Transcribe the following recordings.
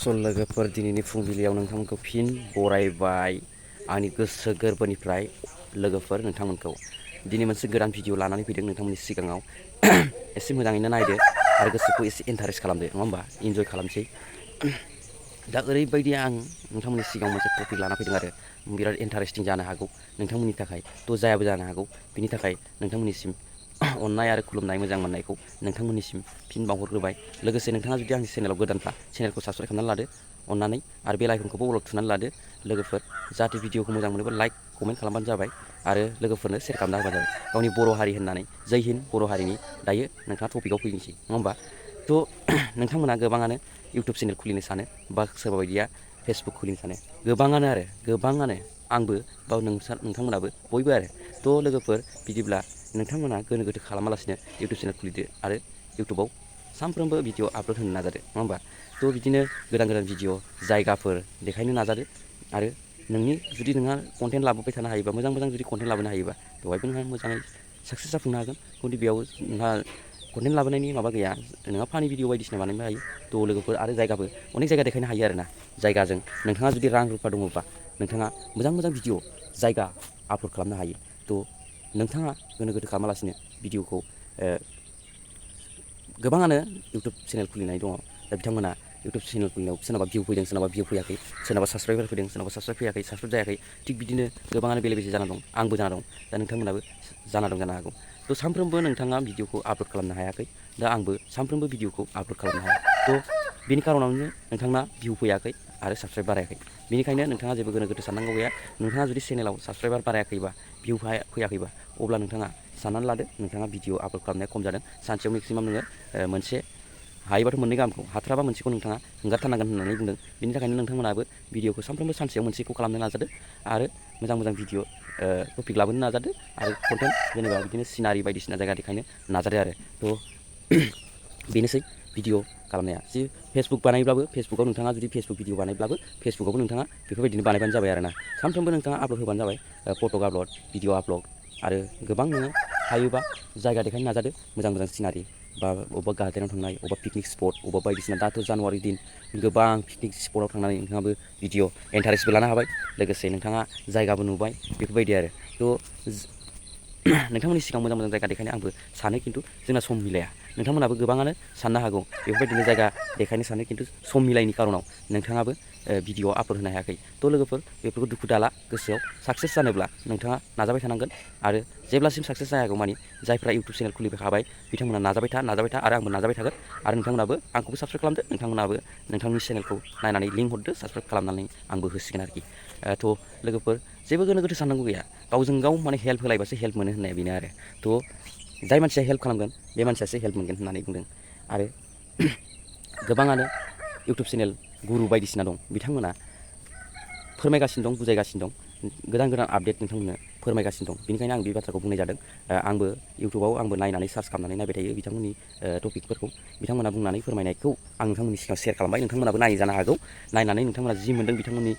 लोगोफोर दिनैनि फुंबिलियाव नोंथांमोनखौ फिन बरायबाय आंनि गोसो गोरबोनिफ्राय लोगोफोर नोंथांमोनखौ दिनै मोनसे गोदान भिडिअ लानानै फैदों नोंथांमोननि सिगाङाव एसे मोजाङैनो नायदो आरो गोसोखौ एसे इन्टारेस्ट खालामदो नङा होमबा इन्जय खालामसै दा ओरैबायदि आं नोंथांमोननि सिगाङाव मोनसे टपिक लाना फैदों आरो बिराद इन्टारेस्टिं जानो हागौ नोंथांमोननि थाखाय थ' जायाबो जानो हागौ बिनि थाखाय नोंथांमोननिसिम अननाय आरो खुलुमनाय मोजां मोननायखौ नोंथांमोननिसिम फिन बावहरग्रोबाय लोगोसे नोंथाङा जुदि आंनि चेनेलाव गोदानब्ला चेनेलखौ साबस्क्राइब खालामनानै लादो अननानै आरो बेल आइकनखौबो अल थुनानै लादो लोगोफोर जाहाथे भिडिअखौ मोजां मोनोबा लाइक कमेन्ट खालामबानो जाबाय आरो लोगोफोरनो शेयार खालामना होबानो जाबाय गावनि बर' हारि होननानै जै हिन्द बर' हारिनि दायो नोंथाङा टपिकआव फैनोसै नङा होमबा थ' नोंथांमोना गोबाङानो इउटुब चेनेल खुलिनो सानो बा सोरबा बायदिया फेसबुक खुलिनो सानो गोबाङानो आंबो बा नोंथांमोनाबो बयबो आरो थ' लोगोफोर बिदिब्ला नोंथांमोना गोनो गोथो खालामालासिनो इउटुब चेनेल खुलिदो आरो इउटुबाव सानफ्रोमबो भिडिअ आपल'ड होनो नाजादो नङा होमबा थ' बिदिनो गोदान भिडिअ जायगाफोर देखायनो नाजादो आरो जुदि नोंहा कन्टेन्ट लाबोबाय थानो हायोबा मोजां जुदि कन्टेन्ट लाबोनो हायोबा बेवहायबो नोंहा मोजाङै साक्सेस जाफुंनो हागोन खिन्थु बेयाव नोंहा कन्टेन्ट लाबोनायनि माबा गैया नोंहा फानि भिडिअ बायदिसिना बानायनो हायो थ' लोगोफोर आरो जायगाबो अनेक जायगा देखायनो हायो आरोना जायगाजों नोंथाङा जुदि रां रुफा दङब्ला नोंथाङा मोजां भिडिअ जायगा आपल'ड खालामनो हायो थ' नोंथाङा गोनो गोथो खालामालासिनो भिडिअखौ गोबाङानो इउटुब चेनेल खुलिनाय दङ दा बिथांमोना इउटुब चेनेल खुलिनायाव सोरनाबा भिउ फैदों सोरनाबा भिउ फैयाखै सोरनाबा साबस्क्राइबार फैदों सोरनाबा साबस्क्राइब फैयाखै साबस्क्राइब जायाखै थिग बिदिनो गोबाङानो बेले बेजे जाना दं आंबो जाना दं दा नोंथांमोनाबो जाना दं जानो हागौ थ' सानफ्रोमबो नोंथाङा भिडिअखौ आपल'ड खालामनो हायाखै दा आंबो सानफ्रोमबो भिडिअखौ आपल'ड खालामनो हाया थ' बेनि खारनावनो नोंथांना भिउ फैयाखै आरो साबस्क्राइब बारायाखै बेनिखायनो नोंथाङा जेबो गोनो गोथो साननांगौ गैया नोंथाङा जुदि चेनेलाव साबस्क्राइबार बारायाखैबा भिउ फैयाखैबा अब्ला नोंथाङा साननानै लादो नोंथाङा भिडिअ आपल'ड खालामनाया खम जादों सानसेयाव मेक्सिमाम नोङो मोनसे हायोबाथ' मोननै गाहामखौ हाथाराबा मोनसेखौ नोंथाङा हंगारथारनांगोन होननानै बुंदों बिनि थाखायनो नोंथांमोनाबो भिडिअखौ सानफ्रोमबो सानसेयाव मोनसेखौ खालामनो नाजादो आरो मोजां भिडिअ टपिक लाबोनो नाजादो आरो कन्टेन्ट जेनेबा बिदिनो सिनारि बायदिसिना जायगा देखायनो नाजादो आरो थ' बेनोसै भिडिअ खालामनाया जि फेसबुक बानायब्लाबो फेसबुकाव नोंथाङा जुदि फेसबुक भिडिअ बानायब्लाबो फेसबुकावबो नोंथाङा बेफोरबायदिनो बानायबानो जाबाय आरो ना सानफ्रोमबो नोंथाङा आपल'ड होबानो जाबाय फट' आपल'ड भिडिअ आपल'ड आरो गोबां नोङो हायोबा जायगा देखायनो नाजादो मोजां सिनारि बा अबेबा गार्डेनाव थांनाय अबेबा पिकनिक स्पट अबेबा बायदिसिना दाथ' जानुवारि दिन गोबां पिकनिक स्पटआव थांनानै नोंथाङाबो भिडिअ इन्टारेस्टबो लानो हाबाय लोगोसे नोंथाङा जायगाबो नुबाय बेफोरबायदि आरो थ' नोंथांमोननि सिगाङाव मोजां जायगा देखायनो आंबो सानो खिन्थु जोंना सम मिलाया नोंथांमोनाबो गोबाङानो साननो हागौ बेफोरबायदिनो जायगा देखायनो सानो खिन्थु सम मिलायनि खारनाव नोंथाङाबो भिडिअ आपल'ड होनो हायाखै थ' लोगोफोर बेफोरखौ दुखु दाला गोसोआव साक्सेस जानोब्ला नोंथाङा नाजाबाय थानांगोन आरो जेब्लासिम साक्सेस जायागौ मानि जायफ्रा इउटुब चेनेल खुलिखाबाय बिथांमोना नाजाबाय था आरो आंबो नाजाबाय थागोन आरो नोंथांमोनाबो आंखौबो साबस्क्राइब खालामदो नोंथांमोनाबो नोंथांनि चेनेलखौ नायनानै लिंक हरदो साबस्क्राइब खालामनानै आंबो होसिगोन आरोखि थ' लोगोफोर जेबो गोनो गोथो साननांगौ गैया गावजों गाव माने हेल्प होलायबासो हेल्प मोनो होननाया बेनो आरो थ' जाय मानसिया हेल्प खालामगोन बे मानसियासो हेल्प मोनगोन होननानै बुंदों आरो गोबाङानो इउटुब चेनेल गुरु बायदिसिना दं बिथांमोना फोरमायगासिनो दं बुजायगासिनो दं गोदान आपडेट नोंथांमोननो फोरमायगासिनो दं बेनिखायनो आं बे बाथ्राखौ बुंनाय जादों आंबो इउटुबाव आंबो नायनानै सार्च खालामनानै नायबाय थायो बिथांमोननि टपिकफोरखौ बिथांमोना बुंनानै फोरमायनायखौ आं नोंथांमोननि सिगाङाव शेयार खालामबाय नोंथांमोनाबो नायै जानो हागौ नायनानै नोंथांमोना जि मोनदों बिथांमोननि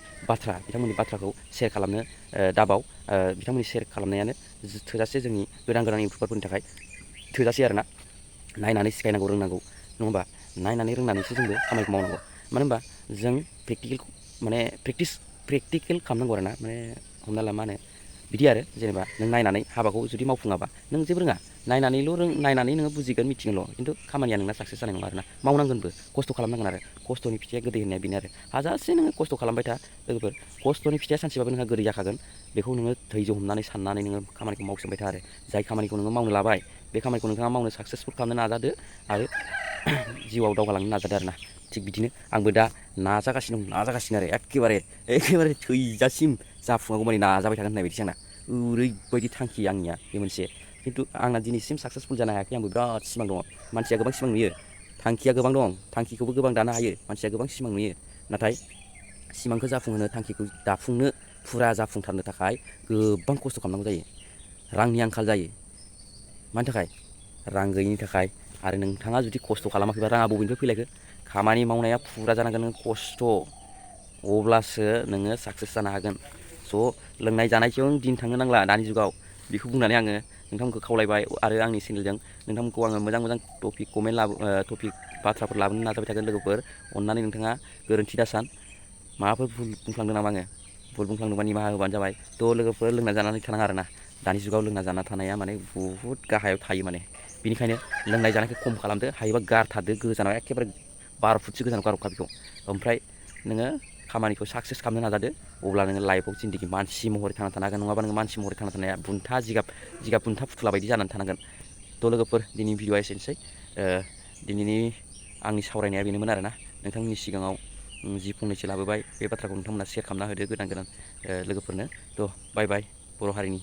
बाथ्राखौ शेयार खालामनो दाबाव बिथांमोननि शेयार खालामनायानो थोजासे जोंनि गोदान इउटुबारफोरनि थाखाय थोजासे आरोना नायनानै सिखायनांगौ रोंनांगौ नङा होमबा नायनानै रोंनानैसो जोंबो खामानिखौ मावनांगौ मानो होनबा जों प्रेक्टिकेल खालामनांगौ आरोना माने हमना ला मा होनो बिदि आरो जेनेबा नों नायनानै हाबाखौ जुदि मावफुङाबा नों जेबो रोङा नायनानै नोङो बुजिगोन मिथिगोनल' खिन्थु खामानिया नोंना साक्सेस जानाय नङा आरोना मावनांगोनबो खस्थ' खालामनांगोन आरो खस्थ'नि फिथाइया गोदै होननाया बेनो आरो हाजासे नोङो खस्थ' खालामबाय था लोगोफोर खस्थ'नि फिथाइया सानसेबाबो नोंहा गोदै जाखागोन बेखौ नोङो धैज्य हमनानै साननानै नोङो खामानिखौ मावसोमबाय था आरो जाय खामानिखौ नोङो मावनो लाबाय बे खामानिखौ नोंथाङा मावनो साक्सेसफुल खालामनो नाजादो आरो जिउआव दावगालांनो नाजादो आरोना थिग बिदिनो आंबो दा नाजागासिनो आरो एखेबारे थैजासिम जाफुङागौ मानि नाजाबाय थागोन होननाय बायदिसो आंना ओरैबायदि थांखि आंनिया बे मोनसे खिन्थु आंना दिनैसिम साक्सेसफुल जानो हायाखै आंबो बिराद सिमां दङ मानसिया गोबां सिमां नुयो थांखिया गोबां दं थांखिखौबो गोबां दानो हायो मानसिया गोबां सिमां नुयो नाथाय सिमांखौ जाफुंहोनो थांखिखौ दाफुंनो फुरा जाफुंथारनो थाखाय गोबां खस्थ' खालामनांगौ जायो रांनि आंखाल जायो मानि थाखाय रां गैयिनि थाखाय आरो नोंथाङा जुदि खस्थ' खालामाखैबा राङा बबेनिफ्राय फैलायखो खामानि मावनाया फुरा जानांगोन नों खस्थ' अब्लासो नोङो साक्सेस जानो हागोन स' लोंनाय जानायजों दिन थांनो नांला दानि जुगाव बेखौ बुंनानै आङो नोंथांमोनखौ खावलायबाय आरो आंनि चेनेलजों नोंथांमोनखौ आङो मोजां टपिक बाथ्राफोर लाबोनो नाजाबाय थागोन लोगोफोर अननानै नोंथाङा गोरोन्थि दासान माबाफोर भुल बुंफ्लांदों नामा आङो भुल बुंफ्लांदोंबा निमाहा होबानो जाबाय थ' लोगोफोर लोंना जानानै थानाङा आरोना दानि जुगाव लोंना जाना थानाया माने बुहुत गाहायाव थायो माने बिनिखायनो लोंनाय जानायखौ खम खालामदो हायोबा गारथारदो गोजानाव एखेबारे 12 फुटसो गोजानाव गारहरखा बेखौ ओमफ्राय नोङो खामानिखौ साक्सेस खालामनो नाजादो अब्ला नोङो लाइफआव जिन्दगि मानसि महरै थांना थानो हागोन नङाबा नोङो मानसि महरै थांना थानाया बुन्था जिगाब बुन्था फुथुला बायदि जानानै थानांगोन थ' लोगोफोर दिनैनि भिडिअआ एसेनोसै दिनैनि आंनि सावरायनाया बेनोमोन आरोना नोंथांमोननि सिगाङाव जि फंनैसो लाबोबाय बे बाथ्राखौ नोंथांमोना शेयार खालामना होदो गोदान लोगोफोरनो थ' बाय बाय बर' हारिनि